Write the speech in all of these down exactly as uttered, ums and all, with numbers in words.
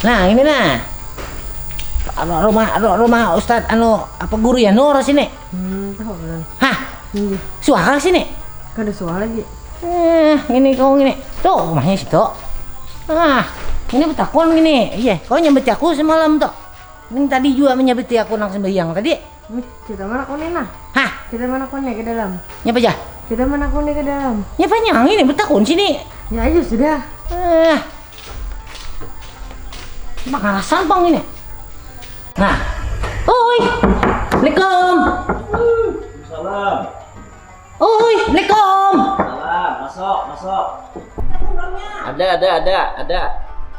Nah, ini nah. Ru-, rumah ru-, rumah Ustaz anu apa guru ya Nur sini. Hmm, tahu belum? Hah? Iya. Suara sini. Kada suara lagi. Eh, ini kau ini. Tuh, rumahnya situ. Ah, ini betakon gini. Iya, kau nyambat aku semalam tuh. Ini tadi juga menyabiti aku nang sembahyang tadi. Hmm, kita mana kau ni nah? Hah? Kita mana kau ni ke dalam? Nyapa aja? Kita mana kau ni ke dalam? Nyapa nyang ini betakon sini. Ya ayo sudah. Eh. Mangarasan pang ini. Nah. Oi. Assalamualaikum. Salam. Oi, Assalamualaikum. Salam. Masuk, masuk. Ada, ada, ada, ada.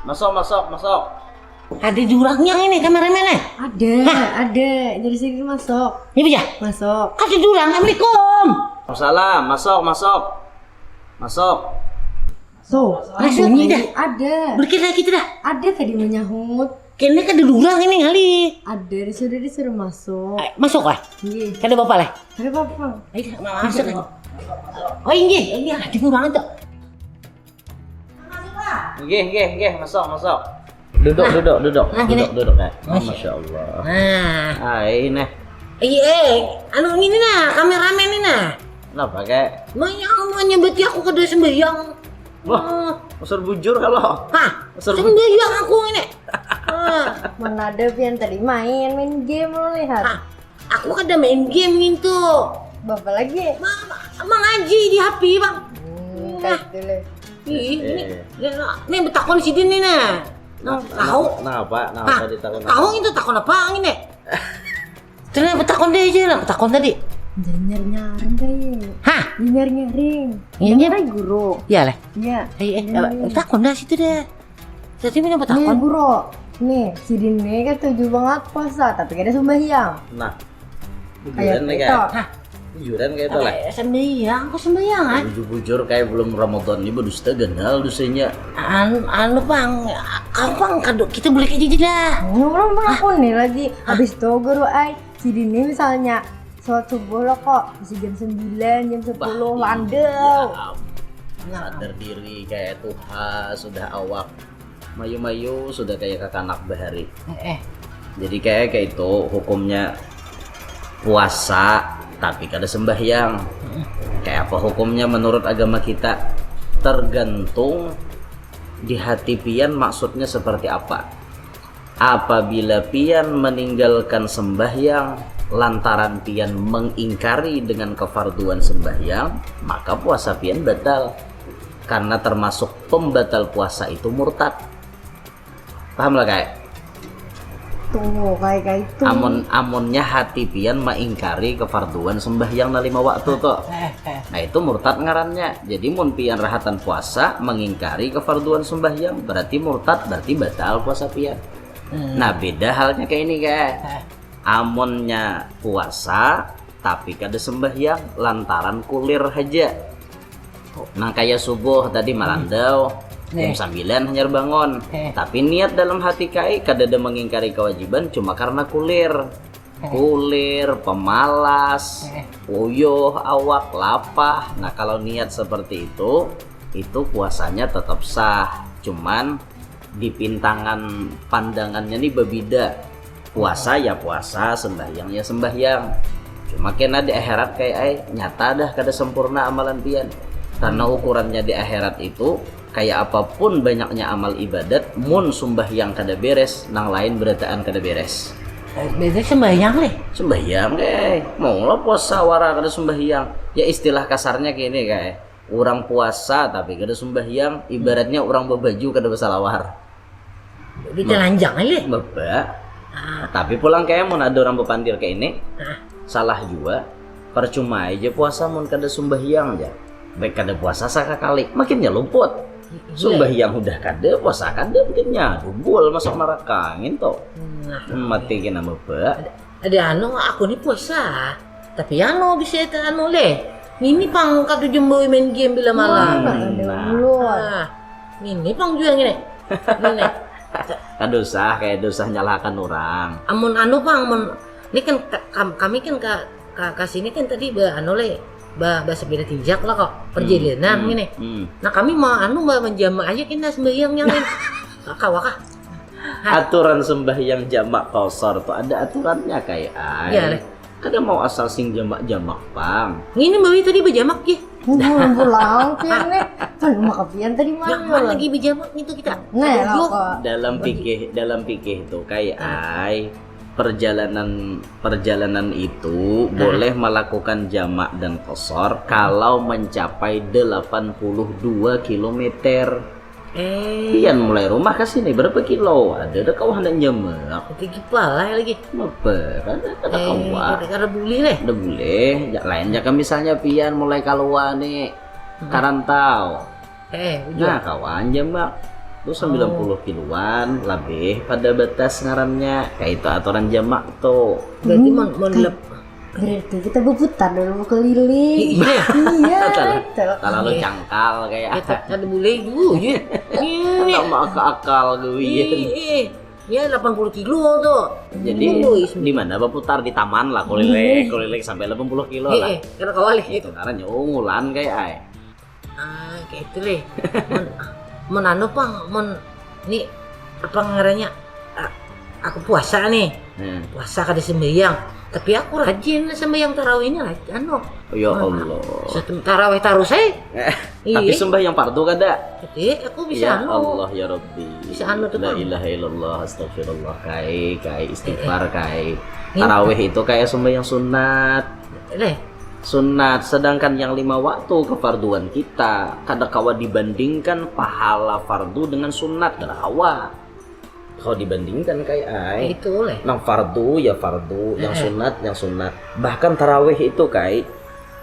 Masuk, masuk, masuk. Ada jurangnya ini kameramen eh. Ada, ada. Jadi sini masuk. Ini bisa. Masuk. Ada jurang. Assalamualaikum. Salam. Masuk, masuk. Masuk. Tuh, masuk ada nih dah. Ada. Berkira kita dah. Ada tadi menyahut. Kena kada durang ini kali. Ada, sudah disuruh masuk. Eh, masuk lah. Iya. Kada apa-apa lah. Ada apa-apa. Ayo, masuk lah. Oh, ini, ini ada durang tuh. Nggih, nggih, nggih, masuk, masuk. Duduk, nah, duduk, duduk. Nah, duduk, duduk, nah. Masya Allah. Nah. Ah, ini. Eh, eh, anu ini nah, kameramen ini nah. Kenapa, Kak? Banyak mau nyebut aku kada sembahyang. Wah, usur bujur kalau. Hah? Usur bujur. Sembahyang aku ini. Ah. Mana ada pian tadi main, main game lo lihat. Hah? Aku kada main game gitu. Bapak lagi? Ma-, ma-, mengaji di H P, Bang. Hmm, nah. Kayak gitu leh. Ih, ini, eh, ini, ini betakon sidin nih nah. Nah, nah, tahu. Nah, apa? Nah, apa ditakon? Tahu itu takon apa ini? Terus betakon dia aja lah, betakon tadi. Jangan nyari-nyari kayak. Hah? Jangan nyari-nyari. Iya, iya. Dengar guru. Iya lah. Iya. Eh, eh, betakon dah situ dah. Jadi punya betakon. Nih, guru. Nih, sidin nih kan tujuh banget puasa, tapi kada sembahyang. Nah, bujuran nih kayak. Hah? Bujuran kayak itu lah. Sembahyang, aku sembahyang ah. Bujur-bujur kayak belum Ramadan ini berdusta ganal dosanya. Anu, anu pang, apa pang kado kita boleh kayak jadi dah. Belum pang aku nih lagi. Habis itu guru ai, sidin nih misalnya sholat subuh lo kok masih jam sembilan, jam sepuluh landau. Sadar diri kayak tuha sudah awak. Mayu-mayu sudah kayak kakanak bahari. Eh, eh. Jadi kayak kayak itu hukumnya puasa tapi kada sembahyang. Kayak apa hukumnya menurut agama kita? Tergantung di hati pian maksudnya seperti apa. Apabila pian meninggalkan sembahyang lantaran pian mengingkari dengan kefarduan sembahyang, maka puasa pian batal. Karena termasuk pembatal puasa itu murtad. Paham lah, Kai? Tuh, kayak kayak itu. Amun, amunnya hati pian maingkari kefarduan sembahyang na lima waktu tuh. Eh, eh. Nah, itu murtad ngarannya. Jadi mun pian rahatan puasa mengingkari kefarduan sembahyang, berarti murtad, berarti batal puasa pian. Hmm. Nah, beda halnya kayak ini, Kai. Eh. Amunnya puasa tapi kada sembahyang lantaran kulir haja. Nang kaya subuh tadi malandau, jam sambilan hanyar bangun. Eh. Tapi niat dalam hati kai kadada mengingkari kewajiban cuma karena kulir. Eh. Kulir, pemalas, eh, uyuh, awak, lapah. Nah, kalau niat seperti itu, itu puasanya tetap sah. Cuman di pintangan pandangannya nih berbeda. Puasa ya puasa, sembahyang ya sembahyang. Cuma kena di akhirat kayak ai nyata dah kada sempurna amalan pian. Karena ukurannya di akhirat itu kayak apapun banyaknya amal ibadat, mun sumbahyang kada beres, nang lain berataan kada beres. Eh, berarti sembahyang nih? Sembahyang deh. Mau lah puasa wara kada sembahyang. Ya istilah kasarnya gini kayak. Urang puasa tapi kada sumbahyang, ibaratnya urang babaju kada basalawar. Jadi telanjang aja. Bapa. Ah. Tapi pulang kayak mun ada orang bapandir kayak ini, ah, salah jua. Percuma aja puasa mun kada sumbahyang aja. Baik kada puasa sakakali, makinnya luput. Iya. Sumbahyang udah kada, puasa kada, makinnya dugul masuk neraka, ngintu. Nah. Mati kena bapa. Ada anu, aku ni puasa. Tapi anu, bisa itu anu leh. Ini pang katuju membawa main game bila malam. Wah, ada ulun. Ah, ini pang juga gini. Ini. Kada usah, kayak dosa nyalahkan orang. Amun anu pang, amun ini kan ka-, kam-, kami kan ka, ka, ka sini kan tadi be anu leh. Ba, basepeda tinjak lah kok, perjalanan Hmm, ini. hmm. Nah, kami mau anu, mau menjamak aja kita sembahyang yang lain. Kakak, wakah. Aturan sembahyang jamak kosor tuh ada aturannya, Kai ai. Ya, leh. Kada mau asal sing jamak-jamak pang. Ini bawi tadi berjamak ya. Pulang pian nih. Kan rumah kapian tadi Yang mana mana? Lagi berjamak gitu kita. Nah, Aduh, kok. Dalam fikih, dalam fikih tuh, Kai ai, perjalanan perjalanan itu boleh melakukan jamak dan kosor kalau mencapai delapan puluh dua kilometer. Eh, Pian mulai rumah ke sini berapa kilo? Ada ada kau hendak jamak. Tinggi pala lagi. Apa? Kada kada Eh, kawa. Kada, kada boleh leh. Ada boleh. Ya, lain jaka misalnya pian mulai keluar nih karantau. Eh, ujung. Nah, kawan jamak tuh sembilan puluh kiloan lebih pada batas ngarannya. Kayak itu aturan jamak tuh. Berarti mau mau lep. Berarti kita berputar dulu keliling. Iya. Iya. Salah. Betul. Kalau cangkal kayak Kada boleh juga ya. Ini. Sama akal-akal gue. Ih, ih. Ya delapan puluh kilo tuh. Jadi Wih, di mana berputar di taman lah, keliling keliling sampai delapan puluh kilo Eh, lah. Eh, kada kawa leh. Itu karena ngungulan kayak ai. Ah, kayak itu leh. Mon, mon anu pang, mon ini apa ngarannya? Ah, aku puasa nih. Hmm. Puasa kada sembahyang. Tapi aku rajin sembahyang tarawihnya rajin. Anu. Ya Allah. Satu tarawih terus eh. Tapi Iya. Sembahyang fardu kada? Jadi aku bisa Ya anu. Allah ya Rabbi. Bisa anu tuh, La Bang. Ilaha illallah, astagfirullah, kai kai istighfar kai. Iya. Tarawih itu kayak sembahyang sunat. Leh. Sunat, sedangkan yang lima waktu kefarduan kita kada kawa dibandingkan pahala fardu dengan sunat, kada kawa. Kalau dibandingkan kai ai. Itu leh. Nang fardu ya fardu, yang Eh. sunat yang sunat. Bahkan tarawih itu kai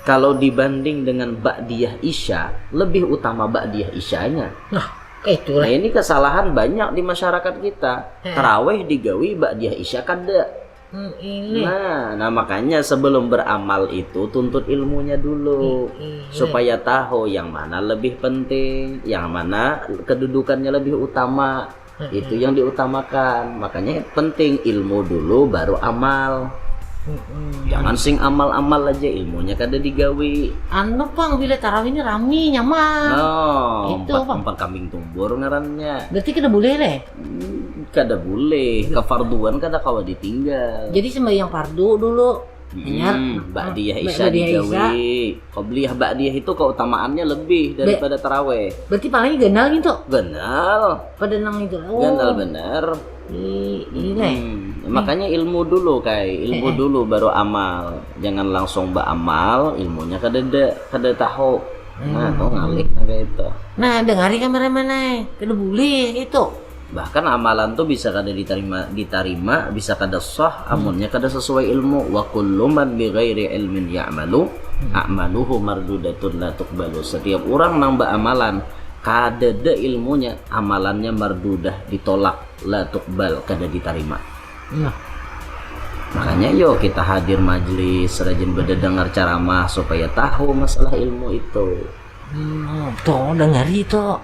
kalau dibanding dengan ba'diyah isya, lebih utama ba'diyah isyanya. Nah, kayak itu Nah, leh. Ini kesalahan banyak di masyarakat kita. Eh. Tarawih digawi ba'diyah isya kada. Hmm, ini. Nah, nah makanya sebelum beramal itu tuntut ilmunya dulu Iya. Supaya tahu yang mana lebih penting, yang mana kedudukannya lebih utama. Itu yang diutamakan. Makanya penting ilmu dulu baru amal. Mm-mm. Jangan sing amal-amal aja, ilmunya kada digawi. Anu pang, bila tarawih ini rami nyaman. Oh, Itu, empat, Bang. Empat kambing tumbur ngarannya. Berarti kada boleh leh. Hmm, kada boleh, kefarduan kada kawa ditinggal. Jadi sembahyang fardu dulu. Hmm, ba'diyah isya digawi. Qobliyah ba'diyah itu keutamaannya lebih daripada taraweh. Berarti palanya ganal gitu. Ganal. Pada nang itu. Oh. Ganal bener. Ini, ini leh. Hmm, makanya ilmu dulu kai, ilmu dulu baru amal. Jangan langsung beramal, ilmunya kada ada, kada tahu. Nah, tuh ngalih kayak itu. Nah, dengari kameramen ai. Kada boleh itu. Bahkan amalan tuh bisa kada ditarima, ditarima, bisa kada sah, amunnya kada sesuai ilmu. Wa kullu man bi ghairi ilmin ya'malu, a'maluhu mardudatun la tuqbalu. Setiap orang nang baamalan kadada ilmunya, amalannya mardudah, ditolak, la tuqbal, kada ditarima. Nah, Makanya yo kita hadir majlis, rajin bededengar ceramah supaya tahu masalah ilmu itu. hmm, tuh dengari tuh.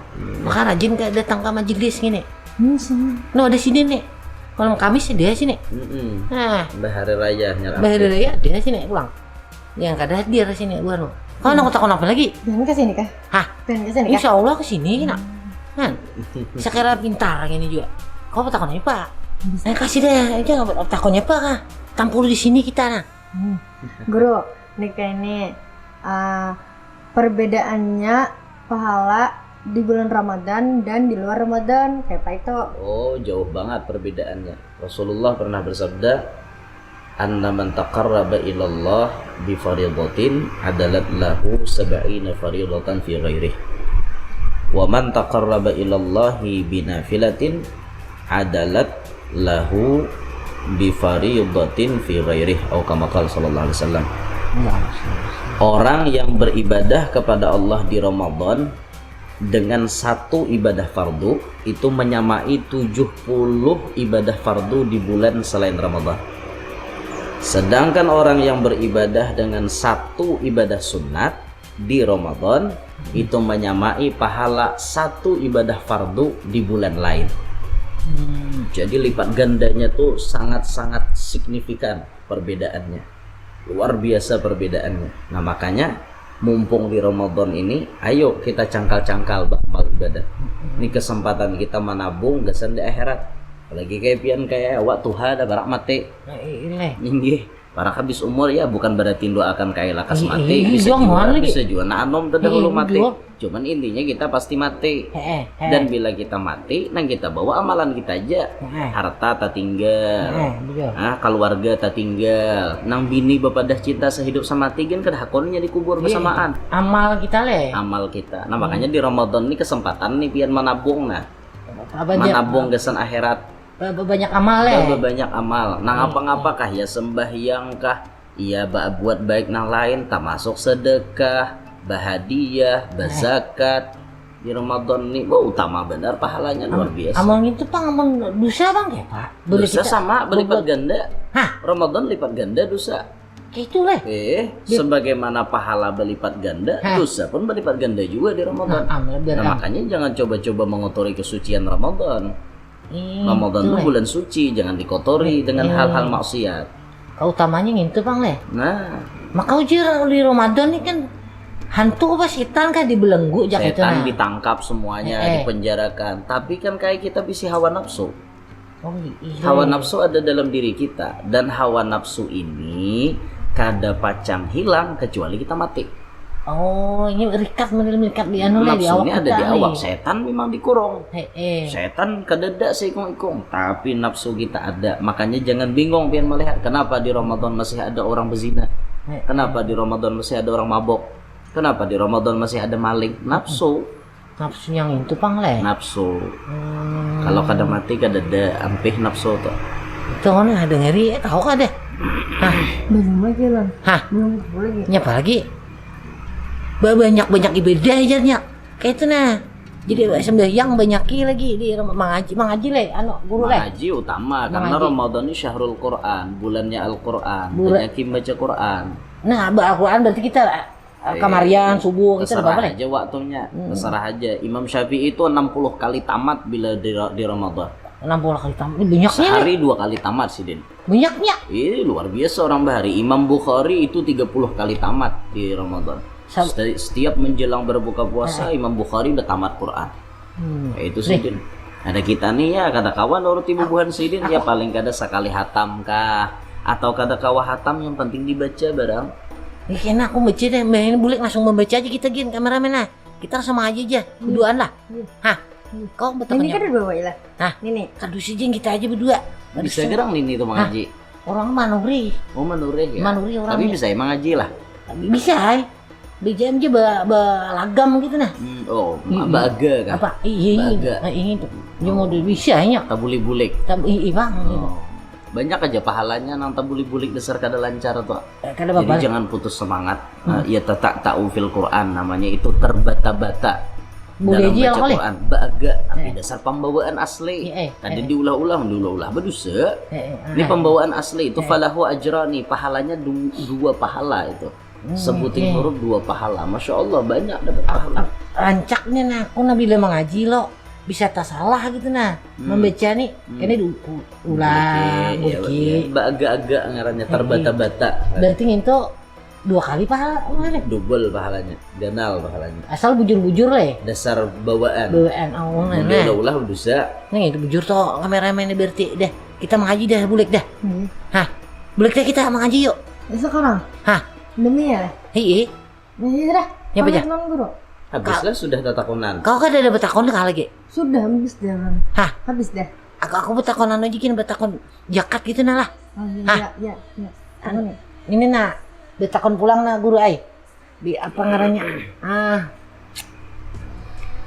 Maka rajin kayak datang ke majelis gini. Hmm, sini. No, ada sini nih. Malam Kamis dia sini. Mm-mm. Nah, Bahari raya nyerap. Bahari Raya dia sini pulang. Yang kada hadir sini baru. Kau nak takon apa lagi? Jangan ke sini kah? Hah? Jangan ke sini kah? Insya Allah ke sini kena. Kan? Sekira pintar gini juga. Kau takon apa? Eh, kasih deh, jangan takonnya apa kah? Tampul di sini kita nah. Hmm. Guru, nih kayak ini eh, perbedaannya pahala di bulan Ramadan dan di luar Ramadan kayak apa itu? Oh, jauh banget perbedaannya. Rasulullah pernah bersabda, "Anna man taqarraba ilallah bi faridatin adalat lahu sab'ina faridatan fi ghairih. Wa man taqarraba ilallahi bi nafilatin adalat lahu bi faridatin fi ghairih." Au kama qala sallallahu alaihi wasallam. Orang yang beribadah kepada Allah di Ramadan dengan satu ibadah fardu itu menyamai tujuh puluh ibadah fardu di bulan selain Ramadan. Sedangkan orang yang beribadah dengan satu ibadah sunat di Ramadan itu menyamai pahala satu ibadah fardu di bulan lain. Jadi lipat gandanya tuh sangat-sangat signifikan perbedaannya. Luar biasa perbedaannya. Nah, makanya Mumpung di Ramadan ini, ayo kita cangkal-cangkal beramal ibadah. Ini kesempatan kita menabung gasan di akhirat. Apalagi kayak pian, kayak awak tuha dah barak mati. Nah, i- ini. Inggih. Parak habis umur ya, bukan berarti doakan kayak lakas mati. Bisa juga, bisa juga nah anom terdahulu mati. Cuman intinya kita pasti mati. Dan bila kita mati, nang kita bawa amalan kita aja. Harta tertinggal. Nah, keluarga tertinggal. Nang bini bepadah cinta sehidup semati kan kada hakonnya dikubur bersamaan. Amal kita leh. Amal kita. Nah, makanya di Ramadan ini kesempatan nih pian menabung nah. Menabung gasan akhirat. Banyak amal leh. Banyak amal. Nang apa-ngapa kah ya, sembahyang kah, iya ba- buat baik nang lain, termasuk sedekah, bahadiah, berzakat. Di Ramadan ni, wah, utama benar pahalanya, luar biasa. Amal itu pang amal dosa bang ya pak? Dosa sama berlipat ganda. Hah? Ramadan lipat ganda dosa. Kayak itu leh. Eh, sebagaimana pahala berlipat ganda, dosa pun berlipat ganda juga di Ramadan. Nah, makanya jangan coba-coba mengotori kesucian Ramadan. Ramadan itu bulan suci, jangan dikotori dengan hal-hal maksiat. Kau utamanya ngintu pang leh. Nah, maka ujar di Ramadan ni kan hantu apa setan kah dibelenggu jak itu. Setan nah ditangkap semuanya, dipenjarakan. Tapi kan kayak kita bisi hawa nafsu. Oh, iya. Hawa nafsu ada dalam diri kita, dan hawa nafsu ini kada pacang hilang kecuali kita mati. Oh, ini rikat, melikat di anu leh, di awak. Nafsu ini ada di awak. Setan memang dikurung. Setan kadada seikung-ikung, tapi nafsu kita ada. Makanya jangan bingung pian melihat kenapa di Ramadan masih ada orang berzina. Kenapa di Ramadan masih ada orang mabok? Kenapa di Ramadan masih ada maling? Nafsu. Nafsu yang itu pang leh. Nafsu. Kalau kada mati kada ada ampih nafsu tuh. Itu kan ada ngeri, eh, tahu kada? Hah? Belum lagi lah. Hah? Belum lagi. Nyapa lagi? Banyak-banyak ibadah aja nya. Kayak itu nah. Jadi sembahyang banyaki lagi di rumah, mangaji, mangaji leh, anu guru leh. Mangaji utama karena Ramadan ini syahrul Quran, bulannya Al-Quran, banyaki baca Quran. Nah, Al-Quran berarti kita kamarian subuh kita terserah aja waktunya. Terserah aja. Imam Syafi'i itu enam puluh kali tamat bila di, di Ramadan. Enam puluh kali tamat, ini banyaknya. Sehari dua kali tamat sidin. Banyaknya. Ini luar biasa orang bahari. Imam Bukhari itu tiga puluh kali tamat di Ramadan. Setiap menjelang berbuka puasa, Imam Bukhari udah tamat Quran. Hmm. Ya, itu sidin. Ada kita nih ya, kada kawan urut ibu buhan sidin, ya paling kada sekali hatam kah, atau kada kawa hatam, yang penting dibaca barang. Ih, enak aku baca deh, main bulik langsung membaca aja kita gin kameramen nah. Kita sama aja aja, berduaan lah. Hah? Kau betul ini kan dua lah. Hah? Ini kadu si jing kita aja berdua. Bisa gerang ini tuh mengaji. Orang Manuri. Oh, Manuri ya. Manuri orang. Tapi bisa emang ngaji lah. Bisa, hai. Bejalan je ba, balagam gitu nah. Hmm, oh, hmm, baaga kah? Apa? Iya, iya. Baaga. Nah, ini tuh. Dia mau bisa nya. Tabuli-bulik. Tab, iya, bang. Oh. Banyak aja pahalanya nang tabuli-bulik dasar kada lancar tuh. Eh, kada apa-apa. Jadi jangan putus semangat. Hmm. Nah, ya tata ta'u fil Quran namanya itu terbata-bata. Boleh dalam aja baca Quran. Baaga, tapi dasar pembawaan asli. Iya, eh. Tadi diulah-ulah, diulah-ulah berdosa. Ini pembawaan asli itu falahu ajrani, pahalanya du, dua pahala itu. Hmm, sebuting huruf dua pahala. Masya Allah, banyak dapat pahala. Rancaknya nah, aku nah bila mengaji lo bisa tak salah gitu nah. Hmm. Membaca nih, hmm, kena diulang, ya, baaga-aga ngarannya, terbata-bata. Berarti ngintu dua kali pahala, mana? Double pahalanya, ganal pahalanya. Asal bujur-bujur lah ya. Dasar bawaan. Bawaan awalnya. Udah ulah dosa. Nih, itu bujur toh kameramen ini berarti deh. Kita mengaji dah, bulik dah. Hmm. Hah? Bulik dah kita mengaji yuk. Sekarang? Hah? Demi ya? Hei. Ini dah. Ya, apa, pamit ya? Non guru. Habis lah sudah tatakunan. Kau kan ada bertakon kah lagi? Sudah habis dah. Hah? Habis dah. Aku, aku bertakon anu aja gini, bertakon jakat gitu nah lah. Oh, iya, iya, iya. Anu, ini nah, bertakon pulang nah guru ai. Di apa ngarannya? Ah.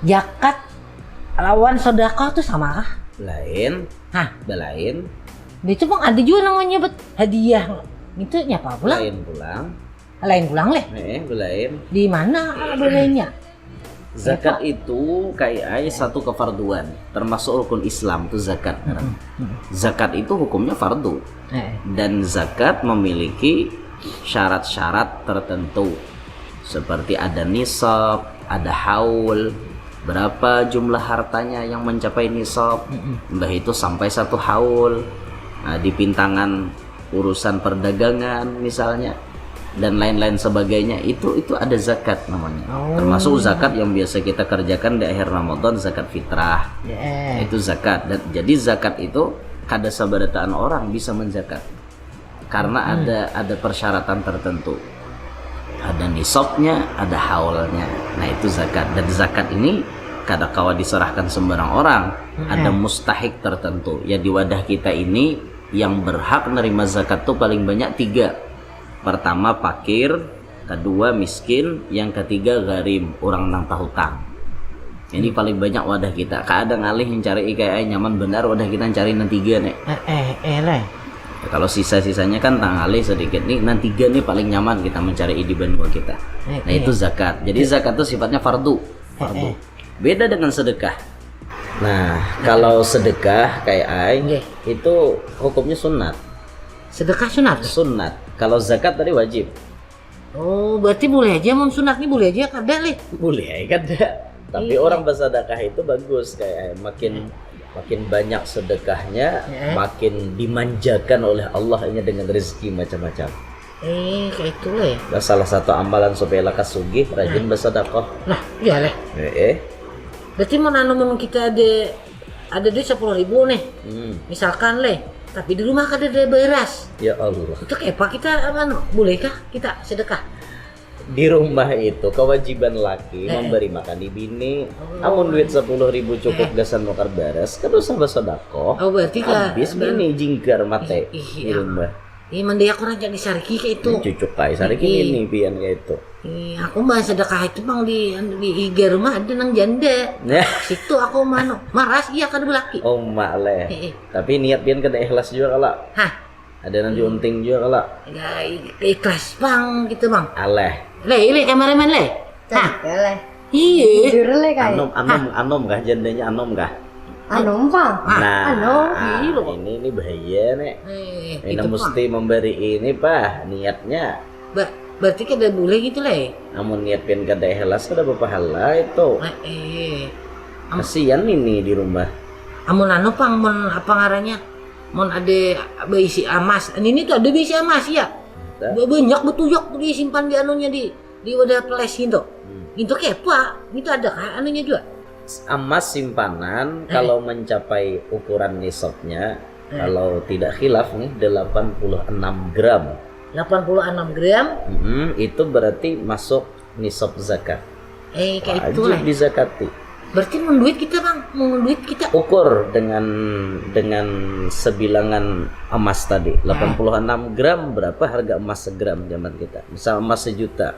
Jakat lawan sedekah tuh sama kah? Lain. Hah? Belain. Itu pang ada juga namanya bet hadiah. Itu nyapa pulang? Lain pulang. Lain pulang leh. Eh, belain. Di mana kalau belainnya? Zakat itu kayak satu kefarduan, termasuk rukun Islam tuh zakat. Hmm. Zakat itu hukumnya fardu. Eh. Dan zakat memiliki syarat-syarat tertentu. Seperti ada nisab, ada haul, berapa jumlah hartanya yang mencapai nisab, mbah itu sampai satu haul. Nah, di pintangan urusan perdagangan misalnya, dan lain-lain sebagainya, itu itu ada zakat namanya. Oh. Termasuk zakat yang biasa kita kerjakan di akhir Ramadan, zakat fitrah. Yeah. Itu zakat. Dan jadi zakat itu kada sabarataan orang bisa menzakat. Karena hmm. ada ada persyaratan tertentu. Ada nisabnya, ada haulnya. Nah, itu zakat. Dan zakat ini kada kawa diserahkan sembarang orang. Hmm. Ada mustahik tertentu. Ya, di wadah kita ini yang berhak nerima zakat tuh paling banyak tiga. Pertama, pakir, kedua, miskin, yang ketiga, garim, orang nang tahutang. Ini hmm. paling banyak wadah kita. Kada ngalih mencari ikai nyaman benar wadah kita mencari nang tiga nih. Eh, eh, eh, leh. Ya, kalau sisa-sisanya kan tang ngalih sedikit nih, nang tiga nih paling nyaman kita mencari di benua kita. Eh, nah, eh. itu zakat. Jadi eh. zakat itu sifatnya fardu. Fardu. Eh, eh. Beda dengan sedekah. Nah, kalau sedekah kayak ai, okay. itu hukumnya sunat. Sedekah sunat? Sunat. Kalau zakat tadi wajib. Oh, berarti boleh aja mun sunat ni boleh aja kada leh. Boleh aja kada. Tapi iya. orang bersedekah itu bagus kayak makin hmm. makin banyak sedekahnya, hmm. makin dimanjakan oleh Allah ini dengan rezeki macam-macam. Eh, kayak itu leh. Nah, salah satu amalan supaya lakas sugih, rajin hmm. bersedekah. Nah, iya leh. Eh, eh. Berarti mun anu mun kita ada ada duit sepuluh ribu nih. Hmm. Misalkan leh, tapi di rumah kada ada beras. Ya Allah. Itu kayak apa kita anu, bolehkah kita sedekah? Di rumah itu kewajiban laki eh. memberi makan di bini. Oh. Amun duit sepuluh ribu cukup eh. gasan nukar beras, kada usah bersedekah. Oh, berarti habis ber- bini jingkar mate ih, ih, di rumah. Ini mandayak orang cak di sariki kayak itu. Ini cucuk kai sariki ini pian kayak itu. Ih, aku mah sedekah itu bang di di iga rumah ada nang janda. Ya. Situ aku mano maras iya kada belaki. Oh mak leh. Eh, eh. Tapi niat pian kada ikhlas juga kala. Hah? Ada nang diunting juga kala. Ya ikhlas bang gitu bang. Aleh. Leh, leh kameramen leh. Hah? Leh. Iya. Jujur leh kai. Anom, anom, anom kah jandanya anom kah? Anom pang. Nah, anom. Iya, ini ini bahaya nih. Eh, ini mesti memberi ini pah niatnya. Ba- berarti kada boleh gitu leh. Namun niat pian kada ikhlas kada berpahala itu. Eh, eh. Am- Kasian ini di rumah. Amun anu pang mun apa ngarannya? Mun ada berisi emas. Ini tuh ada berisi emas ya. Banyak betul tuh disimpan di anunya di di wadah peles gitu. Hmm. Itu kepa, itu ada kah anunya juga? Emas simpanan eh. kalau mencapai ukuran nisabnya, eh. kalau tidak khilaf nih delapan puluh enam gram. delapan puluh enam gram? Hmm, itu berarti masuk nisab zakat. Eh, kayak itu lah. Dizakati. Berarti mau duit kita bang, mau duit kita. Ukur dengan dengan sebilangan emas tadi, delapan puluh enam gram berapa harga emas segram zaman kita? Misal emas sejuta,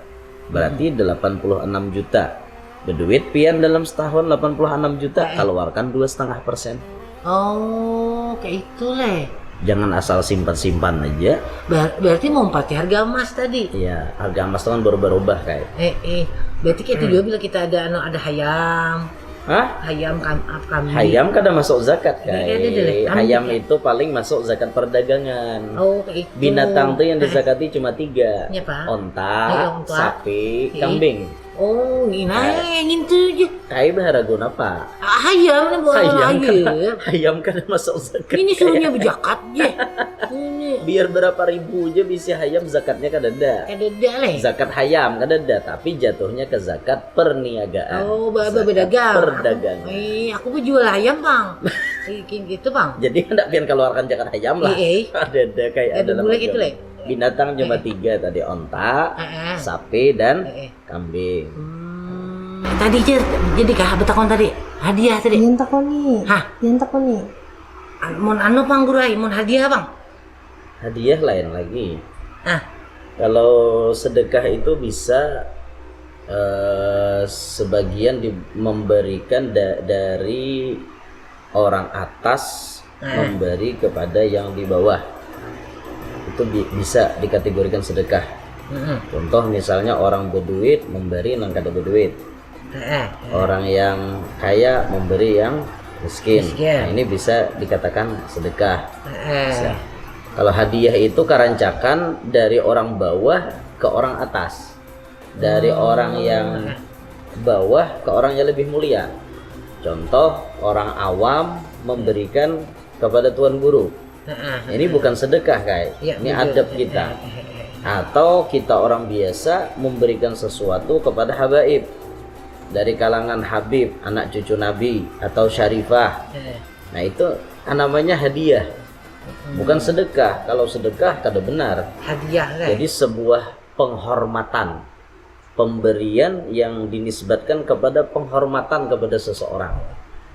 berarti hmm. delapan puluh enam juta. Berduit pian dalam setahun delapan puluh enam juta, eh. keluarkan dua setengah persen. Oh, kayak itu leh. Jangan asal simpan-simpan aja. Ber- berarti mau empati harga emas tadi. Iya, harga emas itu kan berubah-ubah kayak. Eh, eh. Berarti kayak itu hmm. juga bila kita ada anu ada hayam. Hah? Hayam kam- kambing. Hayam kada masuk zakat kayak. Hayam itu paling masuk zakat perdagangan. Oh, kayak itu. Binatang tuh yang dizakati eh. cuma tiga. Iya, Pak. Onta, eh, onta. sapi, eh. kambing. Oh, ini nah, yang itu aja. Kai baharagun apa? Hayam nih buat hayam. Hayam kada masuk zakat. Ini suruhnya berzakat je. Biar berapa ribu aja bisa hayam zakatnya kada ada. Kada ada leh. Zakat hayam kada ada, tapi jatuhnya ke zakat perniagaan. Oh, berdagang. Perdagangan. Eh, aku berjual hayam bang. Kayak gitu bang. Jadi hendak pian keluarkan zakat hayam lah. Iya. Ada ada kayak ada boleh gitu leh. Binatang cuma tiga tadi onta, sapi dan Kambing. Hmm, tadi je jadi kah betakon tadi? Hadiah tadi. Yang takoni. Hah? Yang takoni. An- Mun anu pang guru ai, mun hadiah bang. Hadiah lain lagi. Ah. Kalau sedekah itu bisa eh, sebagian di, memberikan da- dari orang atas memberi kepada yang di bawah itu bi- bisa dikategorikan sedekah. Contoh misalnya orang berduit memberi nang kada berduit. Orang yang kaya memberi yang miskin. Miskin. Nah, ini bisa dikatakan sedekah. Bisa. Kalau hadiah itu karancakan dari orang bawah ke orang atas. Dari orang yang bawah ke orang yang lebih mulia. Contoh, orang awam memberikan kepada tuan guru. Ini bukan sedekah, kai. Ini adab kita. Atau kita orang biasa memberikan sesuatu kepada habaib dari kalangan habib, anak cucu Nabi, atau syarifah. Eh, Nah, itu namanya hadiah. Bukan sedekah. Kalau sedekah kada benar. Hadiah lah. Jadi sebuah penghormatan, pemberian yang dinisbatkan kepada penghormatan kepada seseorang.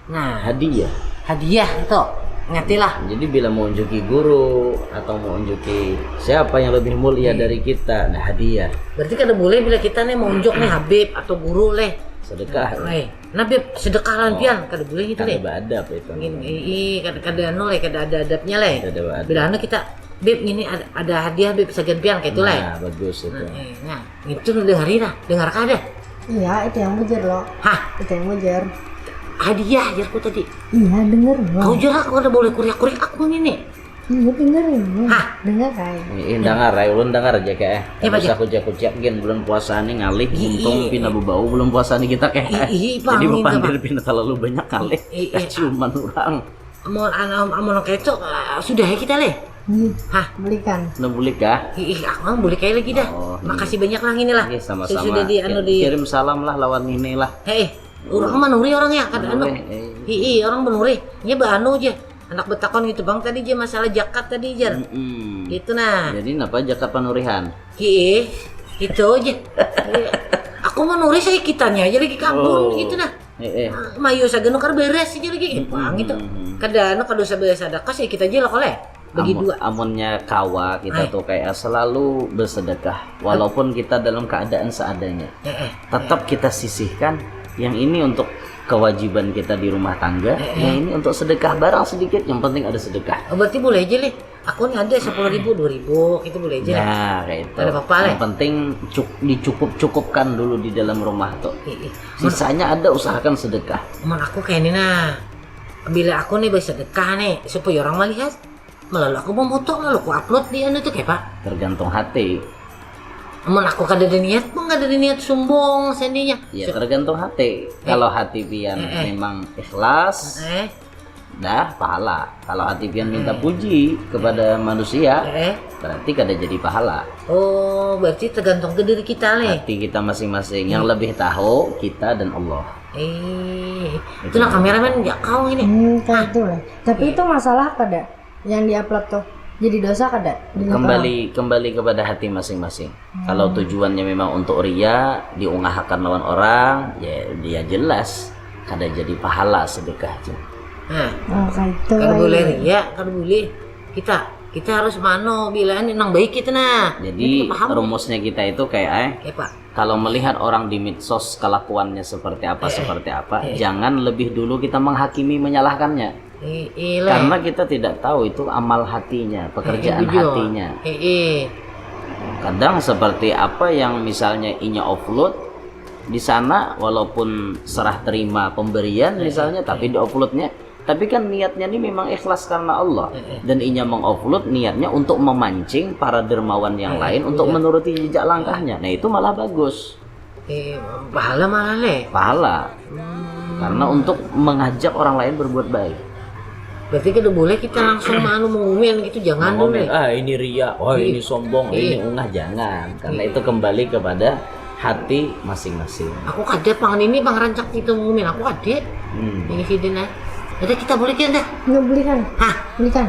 Nah, Hadiah. Hadiah itu. Ngerti lah. Jadi bila mengunjuki guru atau mengunjuki siapa yang lebih mulia dari kita, nah, hadiah. Berarti kada boleh bila kita nih mengunjuk nih habib atau guru leh. Sedekah. Eh, nah bib, sedekah lan pian, kada boleh gitu Kada leh. Beradab itu. Gini, ih, kada kada anu leh, kada ada adabnya leh. Kada ada adab. Bila anu kita, bib, ini ada, ada hadiah bib, sagan pian kayak itu leh. Nah, bagus itu. Eh, nah, itu dengari lah, dengar kada? Iya, itu yang bujur loh. Hah, Itu yang bujur. Hadiah jarku tadi. Iya, dengar Kau loh. Jar, aku kada boleh kuriak-kuriak aku ini nih. Iya, dengar loh. Hah? Dengar, Rai. Ini dengar, Rai, ulun dengar aja kayak. Iya, Pak, Terus aku jaku ciak gen bulan puasa nih ngalih, Iya, untung iya. Pina bebau bulan puasa nih kita kayak. Iya, iya, Pak, Jadi minta, bepandir Pak. Pina terlalu banyak kali. Iya, iya. Ciuman orang. Mau anu, mau kayak itu, eh, sudah ya kita leh. Nih, Hah? Belikan. Nah, boleh kah? Ih, ih, aku mah boleh kayak lagi dah. Oh, Makasih banyak lah ini lah. Oke, sama-sama. Sudah di anu di. Kirim salam lah lawan ini lah. Hei, orang manuri orang ya, kada anu. Manuri, eh. Ih, ih, orang manuri. Nya ba anu aja. Anak betakon gitu bang tadi aja masalah jakat tadi aja. Mm-mm. Gitu nah. Jadi kenapa jakat panurihan? Ih, itu aja. Aku manuri saya kitanya aja lagi kabun Oh. Gitu nah. Eh, eh. Mayu sagan nukar beres aja lagi. Eh, bang itu. Kada anu kada usah beres ada kas ya kita aja lah koleh. Bagi Amun- dua. Amunnya kawa kita Ai. Tuh kayak selalu bersedekah walaupun kita dalam keadaan seadanya. Eh, eh. Tetap kita sisihkan yang ini untuk kewajiban kita di rumah tangga, Eh, eh. Yang ini untuk sedekah barang sedikit, yang penting ada sedekah. Oh, berarti boleh aja leh. Aku nih ada sepuluh ribu, dua ribu, itu boleh aja leh. Nah, kayak itu. Ada apa-apa, Yang leh. Penting cuk- dicukup-cukupkan dulu di dalam rumah tuh. Ih, ih. Sisanya ada usahakan sedekah. Mun aku kayak ini nah. Bila aku nih bersedekah nih supaya orang melihat. Malah aku mau foto lalu aku upload di anu tuh kayak pak. Tergantung hati. Mun aku kada ada niat, mun kada ada niat sumbung sendinya. Ya tergantung hati. Kalau hati pian Eh, eh. Memang ikhlas, Eh, dah pahala. Kalau hati pian minta puji kepada manusia, eh. Berarti kada jadi pahala. Oh, berarti tergantung ke diri kita leh. Hati kita masing-masing. Yang lebih tahu kita dan Allah. Eh, itu nah kameramen nggak kau ini. Hmm, kayak itu lah. Tapi itu masalah kada yang diupload tuh. Jadi dosa kada? Di muka Kembali kembali kepada hati masing-masing. Kalau tujuannya memang untuk ria, diungahakan lawan orang, ya dia jelas kada jadi pahala sedekah aja. Nah, Oh, kayak itu. kada boleh ria, kada boleh. Kita kita harus mano bila ini nang baik kita nah. Jadi Kita paham. Rumusnya kita itu kayak eh, Ya pak. Kalau melihat orang di medsos kelakuannya seperti apa seperti apa, jangan lebih dulu kita menghakimi menyalahkannya. Eh, eh, leh. Karena kita tidak tahu itu amal hatinya, pekerjaan Eh, eh, bujur. Hatinya. Eh, eh. Kadang seperti apa yang misalnya inya upload di sana, walaupun serah terima pemberian misalnya, tapi di uploadnya, tapi kan niatnya ini memang ikhlas karena Allah. Dan inya mengupload niatnya untuk memancing para dermawan yang lain untuk menuruti jejak langkahnya. Nah, itu malah bagus. Eh, pahala malah leh. Pahala. Karena untuk mengajak orang lain berbuat baik. Berarti kada boleh kita langsung manu mengumumkan gitu, jangan dulu. Ngomongin, ah, ini ria, oh, Iya. Ini sombong, Iya. Ini ungah, jangan. Karena itu kembali kepada hati masing-masing. Aku kada pangan ini bang rancak kita ngomongin, aku kada. Hmm. Ini sih deh nah. Jadi kita boleh kan dah. Nggak belikan. Hah, Belikan.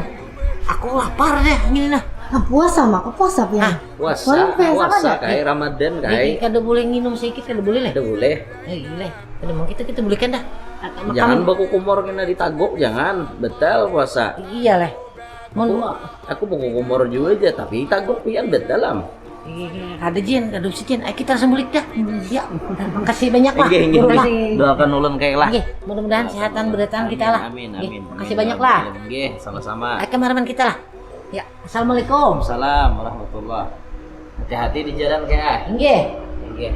Aku lapar deh ini nah. Nah, puasa maka puasa pian. Puasa, Paling puasa puasa kada. Kayak Ramadan Ini kayak. Kada boleh nginum sedikit, kada boleh leh. Ada boleh. Eh, gila. Kada mau kita kita boleh kan dah. Makan- Jangan baku kumur kena ditaguk, jangan. Betal puasa. Iya leh. Mun Aku, aku baku kumur juga aja, tapi taguk pian betal am. Iya, kada jin, kada usah jin. Eh, kita langsung balik dah. Ya, makasih banyak lah. Nggih, nggih, Guru nggih. lah. Doakan ulun kayak lah. Nggih, mudah-mudahan sehatan berdatang kita lah. Amin, Nggih, amin. Makasih Amin, banyak amin, lah. amin. Nggih, sama-sama. Eh, kameramen kita lah. Ya, assalamualaikum. Salam warahmatullah. Hati-hati di jalan kayak. Nggih. Nggih.